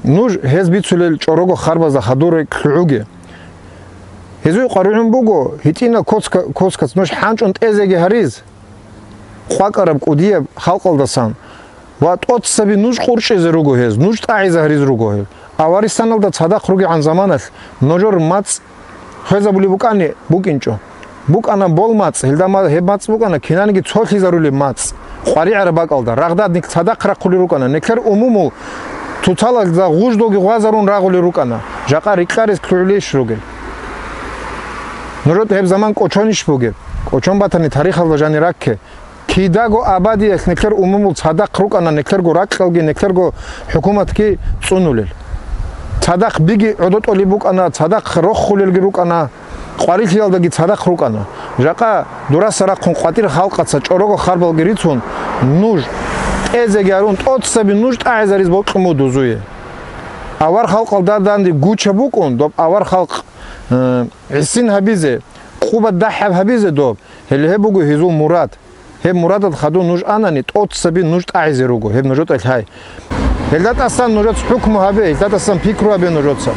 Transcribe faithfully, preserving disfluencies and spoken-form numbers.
Нуж гьез бицулел чӀорого харбазда хадур лъугӀуге. Гьезул къваригӀун буго, гьитӀинал коска-, коскац нуж хӀанчӀун тӀезеги гьариз, къвакӀараб кӀудияб халкъалдасан ва тӀоцаби нуж къурчӀизе руго гьез, нуж тӀагӀизе гьариз руго гьел. Аварисаналда цадахъ ругегӀан заманалъ нужер мацӀ хвезабулеб букӀани букӀинчӀо. БукӀана бол мацӀ, гьелда ма-, гьеб мацӀ букӀана кинаниги цолъизарулеб мацӀ. КъваригӀараб бакӀалда рагъдад нилъ цадахъ рахъулел рукӀана, нилъер умумул цоцалда гъуждоги гъвазарун рагъулел рукӀана. Жакъа рикьарес лъугӀулейищ ругел? Нужер гьеб заман кӀочонищ бугеб? КӀочон батани, тарихалда жанир ракке. Кидаго абадиялъ нилъер умумул цадахъ рукӀана, нилъерго ракьалги, нилъерго хӀукуматги цӀунулел. Цадахъ биги гӀодотӀолеб букӀана, цадахъ рохулелги рукӀана, къварилъиялдаги цадахъ рукӀана. Жакъа дураса рахъун къватӀир халкъаца чӀорого харбалги рицун, нуж тӀезеги гьарун, тӀоцаби нуж тӀагӀизариз бокьун буго дузуе. Авар халкъалда данде гучаб букӀун, доб авар халкъ, э, гӀисин гьабизе, къубат дагьаб гьабизе доб, гьеле гьеб буго гьезул мурад. Гьеб мурадалда хадур нуж анани, тӀоцаби нуж тӀагӀизе руго, гьеб нужетӀа лъай. Гьелда тӀасан нужеца хӀукму гьабе, гьелда тӀасан пикру гьабе нужеца.